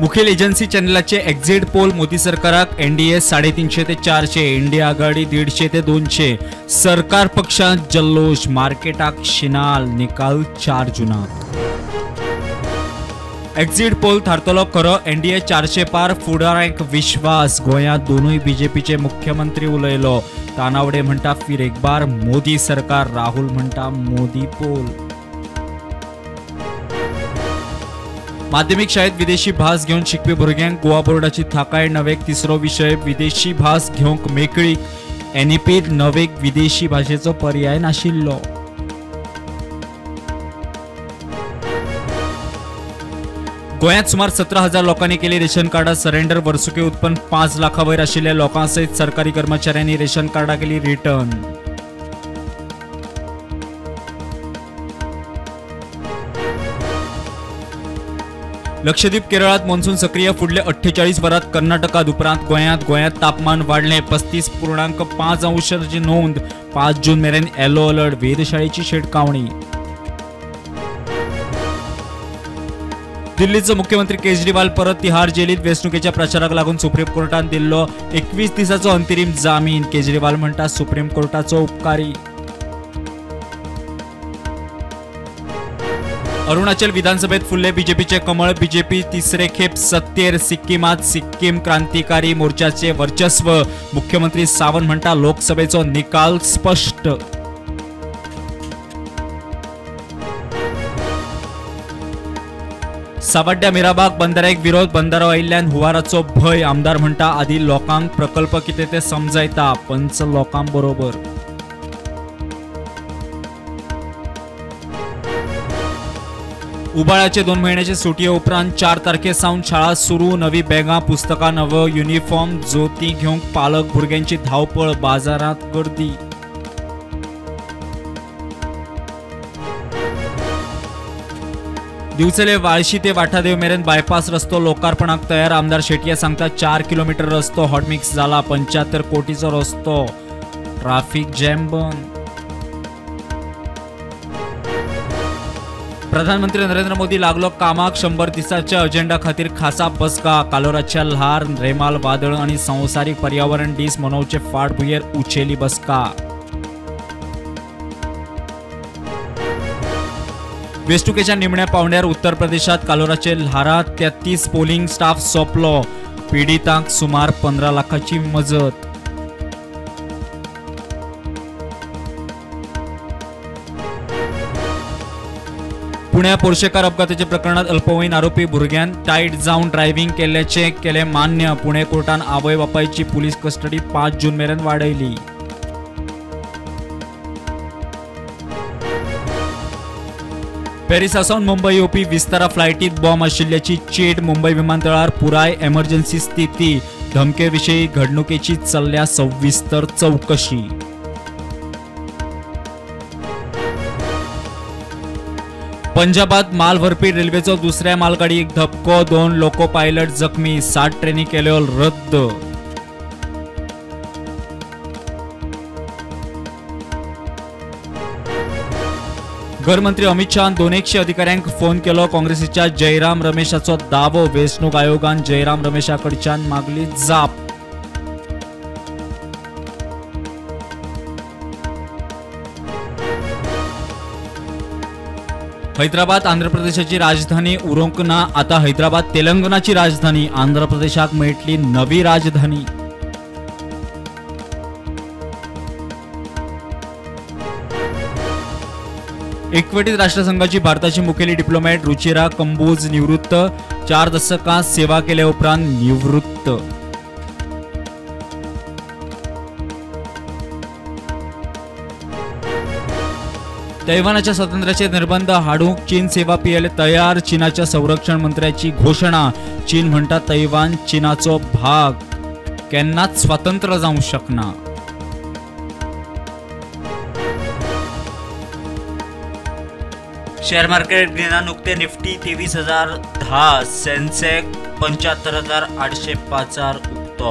मुखेल agency चॅनलाचे exit poll Modi सरकाराक NDA 350 ते 400, इंडिया आघाडी 150 ते 200. सरकार पक्षांत जल्लोष, मार्केटाक शिनाल, निकाल 4 जूनाक. एक्झिट पोल थारतलो खरो, एनडीए 400 पार, फुडाराक विश्वास. गोंयांत दोनूय बीजेपीचे मुख्यमंत्री उलयलो. तानावडे म्हणटा फिर एक बार मोदी सरकार, राहुल म्हणटा मोदी पोल. माध्यमिक शाळेत विदेशी भास घेवन शिकपी भुरग्यांक गोवा बोर्डाची थाकाय. नवेक तिसरो विशय विदेशी भास घेवंक मेकळीक. एनईपीत नवेक विदेशी भाशेचो पर्याय नाशिल्लो. गोंयांत सुमार 17,000 लोकांनी केली रेशन कार्डां सरेंडर. वर्सुकी उत्पन्न 5 लाखां वयर आशिल्ल्या लोकां सयत सरकारी कर्मचाऱ्यांनी रेशन कार्डां केली रिटर्न. लक्षद्वीप केरळात मॉन्सून सक्रिय. फुडले 48 वरांत कर्नाटकात उपरांत गोंयांत. गोंयांत तापमान वाडलें 35.5 अंशाची नोंद. 5 जून मेरेन येलो अलर्ट. वेधशाळेची शिटकावणी. दिल्लीचो मुख्यमंत्री केजरीवाल परत तिहार जेलीत. वेंचणुकेच्या प्रचाराक लागून सुप्रीम कोर्टान दिल्लो 21 दिसाचो अंतरीम जामीन. केजरीवाल म्हणटा सुप्रीम कोर्टाचो उपकारी. अरुणाचल विधानसभेत फुलले बीजेपीचे कमळ. बीजेपी तिसरे खेप सत्तेर. सिक्किमात सिक्कीम क्रांतिकारी मोर्चाचे वर्चस्व. मुख्यमंत्री सावंत म्हणटा लोकसभेचो निकाल स्पष्ट. सावड्ड्या मिराबाग बंधाऱ्याक विरोध. बंधारो आयिल्ल्यान हुंवाराचो भंय. आमदार म्हणटा आदी लोकांक प्रकल्प कितें तें समजायता, पंच लोकां बरोबर. उबाळाचे 2 म्हयन्याचे सुटये उपरांत 4 तारखे सावन शाळा सुरू. नवी बॅगां, पुस्तकां, नवो युनिफॉर्म, जोतीं घेवंक पालक भुरग्यांची धांवपळ. बाजारांत गर्दी. दिवचले वाळशी ते वाठादेव मेरेन बायपास रस्तो लोकार्पणाक तयार. आमदार शेटये सांगता 4 किलोमीटर रस्तो हॉटमिक्स जाला. 75 कोटीचो रस्तो, ट्राफिक जॅम बंद. प्रधानमंत्री नरेंद्र मोदी लागलो कामाक. 100 दिसाच्या अजेंडा खातीर खासा बसका. कालोराच्या ल्हार, रेमाल वादळ आनी संवसारीक पर्यावरण दीस मनोवचे फाटभुंयेर उचेली बसका. वेंचणुकेच्या निमण्या पावंड्यार उत्तर प्रदेशात कालोराचे ल्हारात 33 पोलिंग स्टाफ सोंपलो. पिडितांक सुमार 15 लाखाची मजत. पुण्या पोर्शेकार अपघाताच्या प्रकरणात अल्पवयीन आरोपी भुरग्यान टायट जावन ड्रायव्हिंग केल्ल्याचें केलें मान्य. पुणे कोर्टान आवय बापायची पुलीस कस्टडी 5 जून मेरेन वाडयली. पॅरिसासावन मुंबय येवपी विस्तारा फ्लायटीत बॉम्ब आशिल्ल्याची चेट. मुंबय विमानतळार पुराय एमर्जन्सी स्थिती. धमके विशीं घडणुकेची चल्ल्या सविस्तर चवकशी. पंजाबात माल व्हरपी रेल्वेचो दुसऱ्या मालगाडयेक धपको. 2 लोको पायलट जखमी. 7 ट्रेनी केल्यो रद्द. घरमंत्री अमित शहान 200 अधिकाऱ्यांक फोन केलो. काँग्रेसीच्या जयराम रमेशाचो दावो. वेंचणूक आयोगान जयराम रमेशा कडच्यान मागली जाप. हैदराबाद आंध्र प्रदेशाची राजधानी उरोंक ना, आता हैदराबाद तेलंगणाची राजधानी. आंध्र प्रदेशाक मेळटली नवी राजधानी. एकवटीत राष्ट्रसंघाची भारताची मुखेली डिप्लोमॅट रुचिरा कंबोज निवृत्त. 4 दशकां सेवा केल्या उपरांत निवृत्त. तैवानाच्या स्वातंत्र्याचे निर्बंध हाडूंक चीन सेवा पियेले तयार. चीनाच्या संरक्षण मंत्र्याची घोषणा. चीन म्हणटा तैवान चीनाचो भाग, केन्नाच स्वतंत्र जावंक शकना. शेअर मार्केट दिना नुकते निफ्टी 23,010, सेन्सेक्स 75,805 उक्तो.